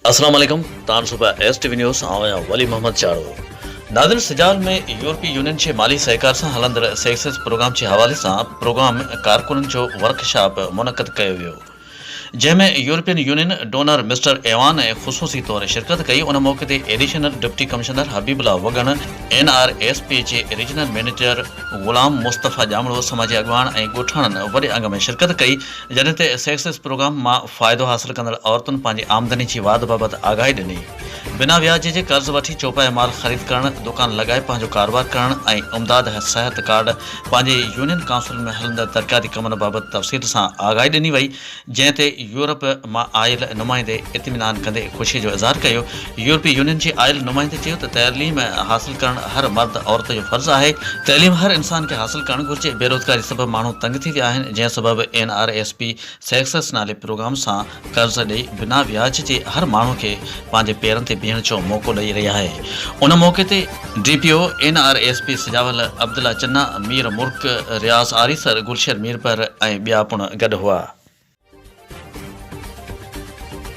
السلام عليڪم تان صبح ايس ٽي وي نيوز سان آهيان ولي محمد چاڙهو ناظرين سجاول ۾ يورپي يونين جي مالي سهڪار سان هلندڙ سيڪسز پروگرام جي حوالي سان پروگرام ڪارڪنن جو ورڪشاپ منعقد ڪيو ويو جنهن ۾ European Union donor mister Ivan خصوصي طور شرڪت ڪئي ان موقعي تي additional deputy commissioner Habibullah Wagan N R S P جي ريجنل مئنيجر غلام مصطفيٰ ڄامڙو، سماجي اڳواڻ ۽ ڳوٺاڻن وڏي انگ ۾ شرڪت ڪئي، جڏهن ته سيڪسز پروگرام مان فائدو حاصل ڪندڙ عورتن پنهنجي آمدني جي واڌ بابت آگاهي ڏني. بنا وياج جي قرض وٺي چوپايو مال خريد ڪرڻ، دڪان لڳائي پنهنجو ڪاروبار ڪرڻ ۽ امداد صحت ڪارڊ پنهنجي يونين ڪائونسلن ۾ هلندڙ ترقياتي ڪمن بابت تفصيل سان آگاهي ڏني وئي، جنهن تي يورپ مان آيل نمائندي اطمينان ڪندي خوشي جو اظهار ڪيو. يورپي يونين جي آيل نمائندي چيو ته تعليم حاصل ڪرڻ هر مرد عورت جو فرض آهي، تعليم هر انسان کي حاصل ڪرڻ گهرجي، بيروزگاري سبب ماڻهو تنگ ٿي ويا آهن، جنهن سبب اين آر ايس پي سيڪسس نالي پروگرام سان قرض ڏئي بنا وياج جي هر ماڻهو کي پنهنجي پيرن تي بيهڻ جو موقعو ڏئي رهي آهي. ان موقعي تي D P O N R S P Sujawal Abdullah Channa, Mir Malik, Riaz Arisar, Gulsher Mirpur ۽ ٻيا پڻ گڏ هئا.